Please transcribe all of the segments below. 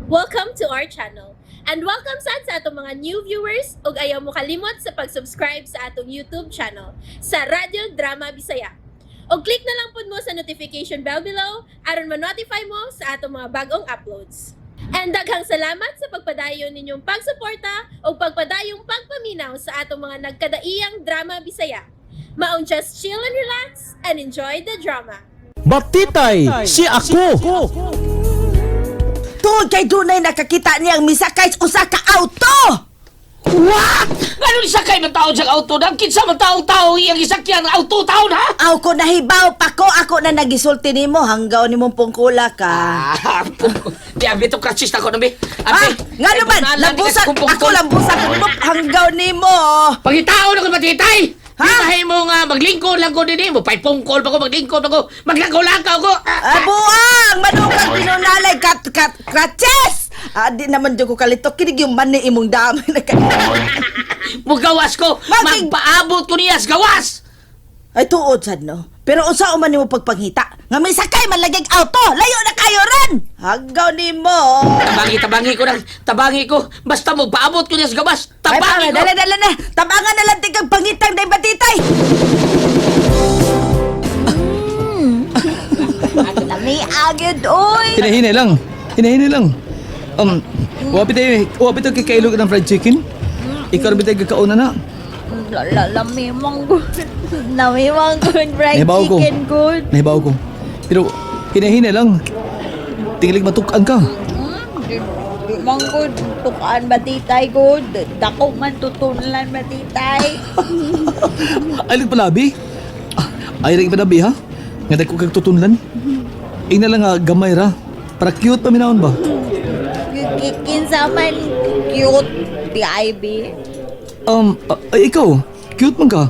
Welcome to our channel. And welcome sad sa atong mga new viewers ug ayaw mo kalimot sa pag-subscribe sa atong YouTube channel sa Radyo Drama Bisaya. Og click na lang pud mo sa notification bell below aron ma-notify mo sa atong mga bagong uploads. And daghang salamat sa pagpadayon ninyong pagsuporta ug pagpadayong pagpaminaw sa atong mga nagkadaiyang drama Bisaya. Maong just chill and relax and enjoy the drama. Batitay si ako. Tungod kay dunay nakakita niyang misakay sa usa ka auto. What? Ngano isakay man taon sa auto na? Kinsa man taong tao iyang isakyan ang auto taon ha? Aw ko nahibaw pa ko, ako na nagisulti nimo hanggaw nimong pungkula ka. Ah, di abi to crutches na ko nabi. Ah, ngano man, lambusan ako, lambusan ko nimo hanggaw nimo. Pagitaon ako matitay. Ha? Ha? Mo nga maglingkod lang ko dinhi mo paypungkol pa ko, maglingkod pa ko, maglakaw-lakaw ko. Ah, Ah, buang manukang pinunalay kat kat crutches. Ah, di naman jud ko kalito kinig yung mani imong dami na kay. Mugawas ko, magpaabot ko niya sa gawas. Ay tuod sad no. Pero unsa man nimo pagpanghita? Nga may sakay man lagi ang auto, layo na kayo ron. Hanggaw nimo. Tabangi, tabangi ko lang, tabangi ko. Basta mo paabot ko niya sa gawas. Ay, Tabangi pare, ko. dala, dala na. Tabangan na lang tikang pangitang day batitay. Lami agad, oy! Hinahinay lang. Hinahinay lang. Wapi tayo, wapi tayo kikailog ng fried chicken. Ikaw rin tayo kakauna na. Lami mang good. Lami mang good fried Nahibaw ko. chicken good. Nahibaw ko. Pero hinahinay lang. Tingilig matukan ka. Di di mang good. Tukaan batitay good. Dako man tutunlan batitay. Ay, lang palabi. Ah, ay, lang palabi ha. Nga dagko kag tutunlan. Ing na lang nga gamay ra. Para cute pa minahon ba? Kinsa man cute PIB. Ay, ikaw, cute man ka.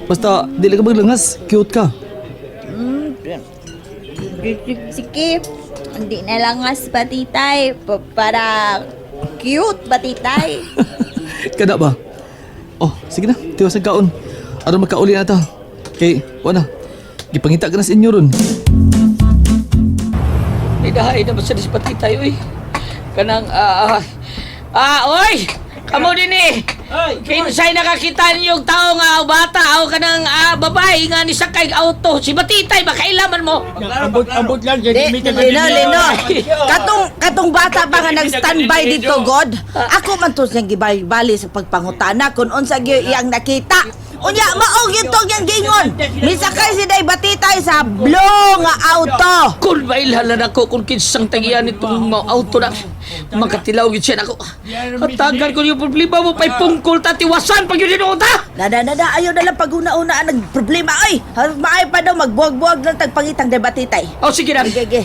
Basta, dili ka maglangas, cute ka. Sige, hindi na lang as batitay. Para cute batitay. Kada ba? Oh, sige na, tiwas ang kaon. Aron makauli na ta. Kay, wala. Gipangita ka na sa inyo ron. Ay, dahay na ba sa dispati tayo eh. Kanang, oy! Kamo din eh! Kinsay nakakita ninyong tao nga bata o kanang babae nga ni sakay auto. Si Batitay, baka ilaman mo. Ambot, ambot lang. Di, Lino, Lino. Katong, katong bata pa nga nag-standby dito, God. Ako man to siyang gibali sa pagpangutana kung unsa gyud iyang nakita. Unya, maog yun tong iyang gingon. Misakay si Day Batitay sa blue nga auto. Kung mailhalan ako kung kinsang tagiyan itong mga auto na makatilaw yun siya nako. Hatagan ko yung problema mo, pa'y pungkol ta, tiwasan pag yun ta! Nada, nada, ayaw na lang paguna-una ang problema. Ay, maay pa daw, magbuwag-buwag lang tagpangitang Day Batitay. O sige na, Sige, sige.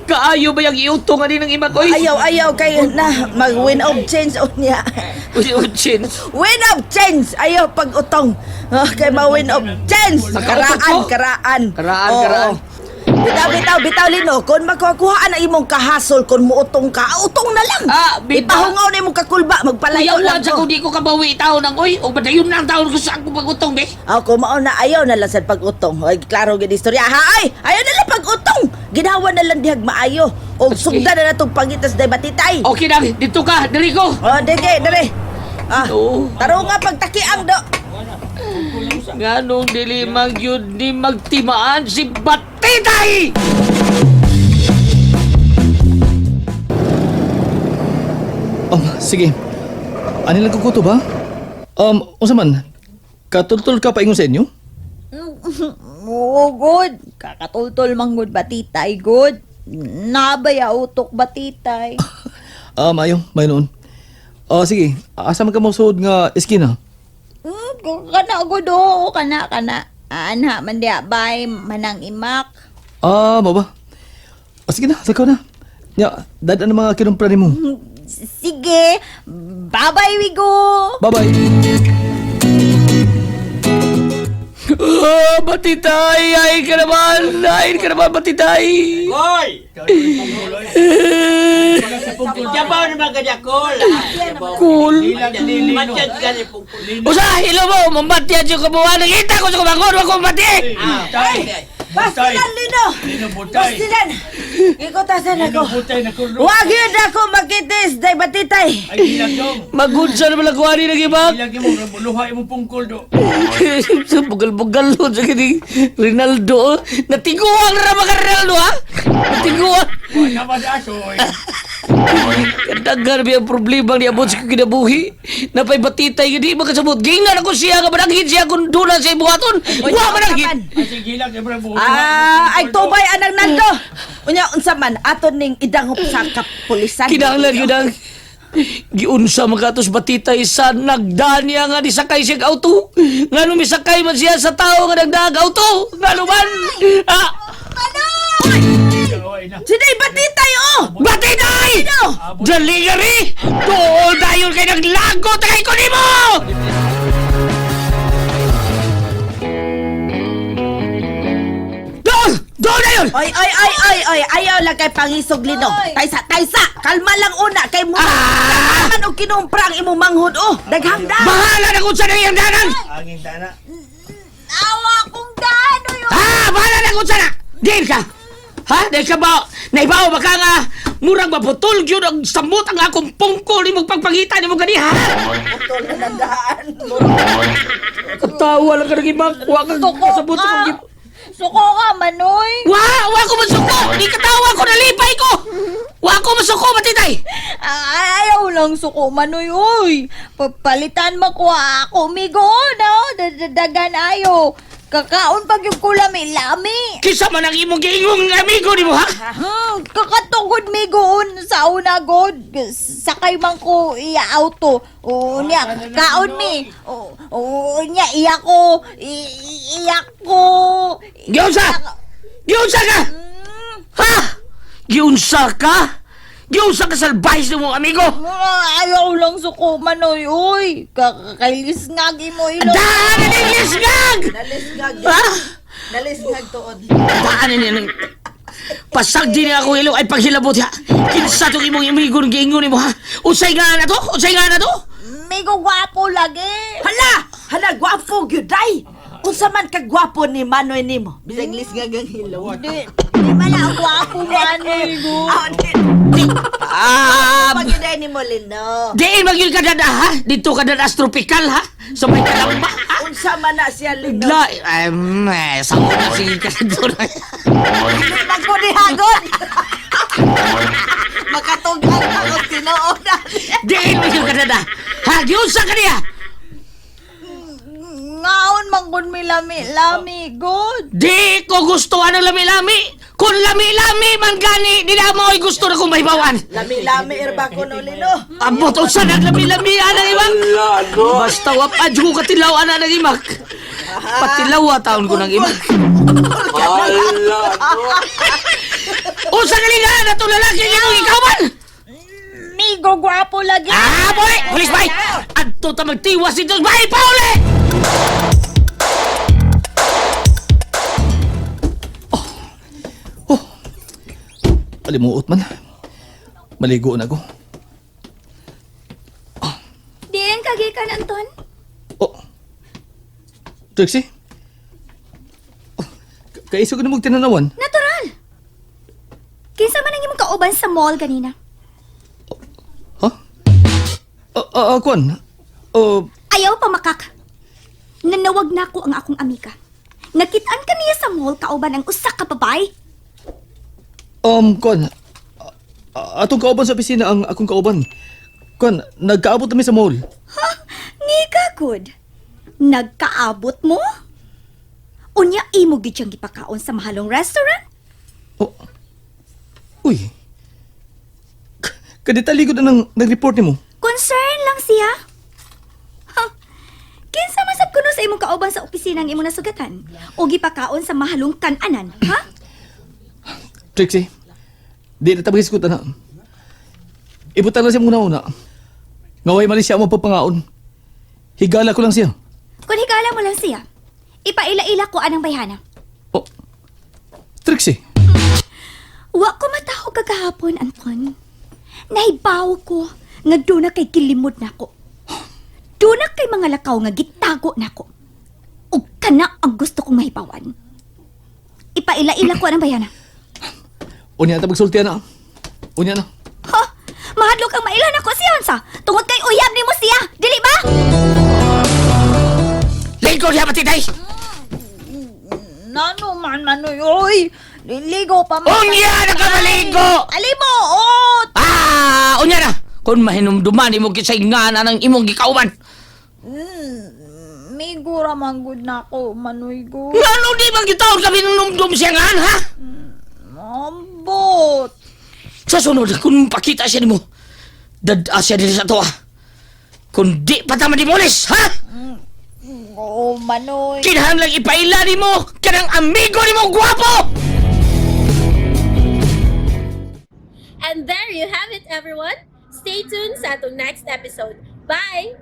kaayo ba yung iuto nga din ng ima ko? Ayaw, ayaw kay na mag-win of change unya. Uy, uy, chin. Win of change! Ayaw pag-utong. Ah, kay ma-win of change! Nakautot Karaan, ko. karaan. Karaan, Oo. karaan. Bitaw, bitaw, bitaw, Lino. Kung makukuhaan ang imong kahasol, kung muutong ka, utong na lang. Ah, bitaw. Ipahungaw na imong kakulba, magpalayo Kuyaw lang lang sa ko. kung di ko kabawi taon ng oy. O badayon lang taon ko sa akong pag-utong, be. Ako mao na ayaw na lang sa pag-utong. Ay, klaro gid istorya. Ha, ay, ayaw na lang pag-utong. Ginawa na lang dihag maayo. Og sugdan na natong pangitas day batitay. Okay na, dito ka, diri ko. Oh, dige, dere. Ah, Oo. taro nga pagtakiang do. Nganong dili man gyud ni magtimaan si Batitay! Sige. Ano lang kukuto ba? Unsa man? Katultol ka paingon sa inyo? Oo, good. Kakatultol mang good batitay, good. Nabaya utok batitay. Ah, mayo, mayo noon. Ah, sige. Asa man ka mo suod nga eskina? Kana good oo, kana kana. Anha man diya bay manang imak. Ah, mao ba? Ah, sige na, sakaw na. Ya, dad ang mga kinumpra nimo. Sige, bye-bye Wigo. Bye-bye. Oh, Batitay! Ay ka naman! Ay ka naman, Batitay! Hoy! Jabaw naman ka kol. Cool! Matyan ka ni Pungkol. Usa, ilo mo! Mambatyan siya kabuwan! Nakita ko sa kumangon! Huwag ko mabati! Pastilan, Lino! Pastilan! Gikutasan ako. Putay na kul. Wag yun ako makitis, day batitay. Ay gilag dong. Magunsa naman ako ani nang ibak. Gilag mo luha imong pungkol do. Sa bugal-bugal lo sa kini Rinaldo. Natiguang na naman ka Rinaldo ha? Natiguang. Wala ba sa asoy? Daghan ang problema ni abot sa kinabuhi. Napay batitay gidi makasabot. Gingan ako siya nga mananghid siya kung duna sa ibuhaton. Wa mananghid. Ay sige gilag ibra buhay. Ah, ay tubay anang nando. Unya unsa man ato ning idangop sa kapulisan. Kinahanglan yun ang giunsa magatos batitay sa nagdanya nga nisakay siya og auto. Ngano misakay man siya sa tao nga nagdaag auto. Ngano man? Ah, Sinay batitay oh. Batitay! Dali nga ri! Dool dayon kay naglagot kay ko nimo! Dool! Dool dayon! Oy oy oy oy oy, ayaw lang kay pangisog lino. Taysa taysa, kalma lang una kay mo. Ah! Man og kinumpra ang imong manghod oh. Daghang da. Bahala na kung saan ang iyang danan! Angin tana. Awa kong daan oy. Ha! Bahala na kung saan na! Diin ka! Ha? Dahil ka ba? Naibaw ba ka nga? Murag maputol yun ang samot ang akong pungkol ni mong pagpangita ni mong ganiha! Putol na ng daan. Katawa lang ka ng ibang. Wa ka Suko kasabot sa ka. kong Suko ka, Manoy. Wa! Wa ko masuko! Di katawa ko, nalipay ko! Wa ko masuko, matitay! Ah, ayaw lang suko, Manoy, uy. Palitan mo ko ako, migo, no? Dagan ayo. Kakaon pag yung kulami, lami. Kisa man ang imong giingong amigo ni mo, ha? Kakatugod migoon sa una god. Sakay man ko iya auto. O niya kaon mi. O, o niya iya ko. Iya ko. Giunsa! Giunsa ka! Ha? Giunsa ka? Giunsa ka salbahis ni mong amigo! Ah, ayaw lang suko manoy uy. Kakailis nga mo ilo. Daan na ni Lisgag! Nalisgag. Ha? Nalisgag tuod. Daan na ni Pasag din ako ilong ay paghilabot ha. Kinsa tong imong amigo ng giingon nimo ha? Unsay nga na to? Unsay nga na to? Migo gwapo lagi. Hala, hala gwapo gyud day. Unsa man ka gwapo ni Manoy nimo? Bisag lisgag ang hilom. Di, di man na gwapo manoy go. Ah, di. Ah, Pag gyud day nimo lino. diin magyud ka dada ha? Dito ka dada tropical ha? Sa may kalamba ha? Unsa man na siya lino? La, eh, sa una sige ka doon. Dili man ko ni Hagon. Makatugang ako tinuod. Diin magyud ka dada. Ha, giunsa ka niya? Ngaon man kun mi lami lami god. Di ko gusto ang lami-lami. Kung lami-lami man gani, di na mo ay gusto na kong mahibawan. Lami-lami irba ko no lino. Abot unsa nang lami-lami ana imak. Basta wap adyo ko katilaw ana nang imak. Patilaw taon ko nang imak. Unsa galing na to lalaki imong ikaw man? Migo gwapo lagi. Ah, boy! Pulis bay! Adto ta magtiwas dito. Bay, pauli! Palimuot man. Maligo na ko. Diin ka gikan, Anton. Oh. Trixie? Oh, kaiso ko na mong tinanawan. Natural. Kinsa man ang imong kauban sa mall ganina? Ha? Kuan. Oh, Ayaw pa makak. Nanawag na ko ang akong amika. Nakitaan ka niya sa mall kauban ang usa ka babae. Kuan. Atong kauban sa opisina ang akong kauban. Kuan, nagkaabot kami sa mall. Ha? Nika good. Nagkaabot mo? Unya imo gid siyang gipakaon sa mahalong restaurant? Oh. Uy. Kadetali ko na nang nag-report nimo. Concern lang siya. Ha? Kinsa man sab kuno sa imong kauban sa opisina ang imong nasugatan o gipakaon sa mahalong kananan, ha? Trixie, di na tabagis ko na. Ibutan lang siya muna una. Ngaway mali siya mo papangaon. Higala ko lang siya. Kung higala mo lang siya, ipaila-ila ko anang bayhana. Oh. Trixie, Wa ko mataho kagahapon, Anton. Nahibaw ko nga doon na kay gilimod nako. Doon na kay mga lakaw nga gitago nako. Ug kana ang gusto kong mahibawan. Ipaila-ila ko anang bayhana. Unya ta pagsulti na. Unya na. Ha? Mahadlok ang mailan ako siya unsa? Tungod kay uyab nimo siya, dili ba? Lingkod siya patitay! Nano man manoy, oy. Ligo pa man. Unya na ka maligo! Alimo, oh! Ah, unya na! Kung mahinumduman imo kisay nga na ng imong gikauban. Migo ra man gud nako, manoy go. Ngano di bang gitaon kami nunumdum siya nga, ha? Ambot. Sa sunod, kung pakita siya nimo, dada siya diri sa tuwa. Kung di pa tama di molis, ha? Oo, manoy. Kinahanglang ipaila nimo kanang amigo nimo gwapo! And there you have it, everyone. Stay tuned sa atong next episode. Bye!